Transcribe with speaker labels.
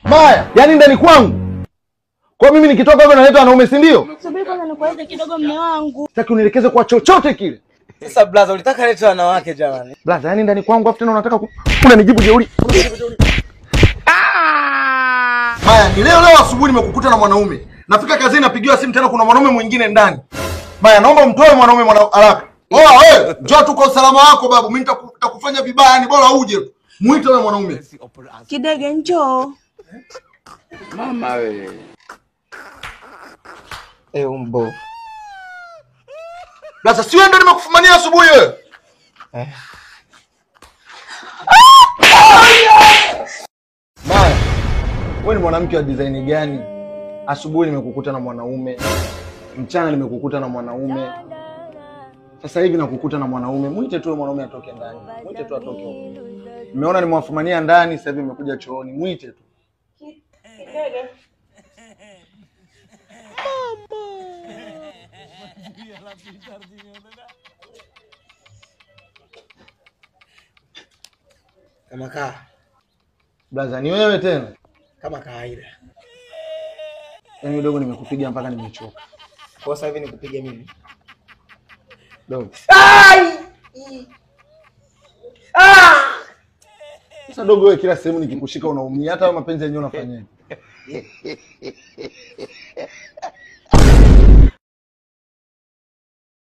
Speaker 1: Maya, yani ndani kwangu. Kwa mimi nikitoka hapa naleta wanaume, si ndio?
Speaker 2: Subiri kwanza nikueleze kidogo mume wangu.
Speaker 1: Sitaki unielekeze kwa chochote kile.
Speaker 3: Sasa blaza, ulitaka leta wanawake jamani.
Speaker 1: Blaza, yani ndani kwangu afu tena unataka unanijibu jeuri. Maya, ni leo leo asubuhi nimekukuta na mwanaume. Nafika kazini napigiwa simu tena kuna mwanaume mwingine ndani. Maya, naomba mtoe mwanaume haraka. Oa wewe, njoo tu kwa usalama wako babu, mimi nitakufanya vibaya, ni bora uje tu. Muite wewe mwanaume.
Speaker 2: Kidege njoo.
Speaker 4: Mama wewe.
Speaker 3: Eh, umbo.
Speaker 1: Sasa si wewe ndio nimekufumania asubuhi wewe?
Speaker 3: Eh.
Speaker 1: Maya, wewe ni mwanamke wa design gani? Asubuhi nimekukuta na mwanaume, mchana nimekukuta na mwanaume, sasa hivi nakukuta na mwanaume. Muite tu mwanaume atoke ndani. Muite tu atoke huko. Nimeona nimewafumania ndani, sasa hivi nimekuja chooni. Muite tu.
Speaker 2: Kidege.
Speaker 3: Kama kaa.
Speaker 1: Blaza, ni wewe tena?
Speaker 3: Kama kawaida.
Speaker 1: Yaani dogo nimekupiga mpaka nimechoka.
Speaker 3: Kwa sasa hivi nikupiga mimi.
Speaker 1: Dogo.
Speaker 3: Ai! Ah!
Speaker 1: Sasa dogo wewe kila sehemu nikikushika unaumia, hata mapenzi yenyewe unafanyaje?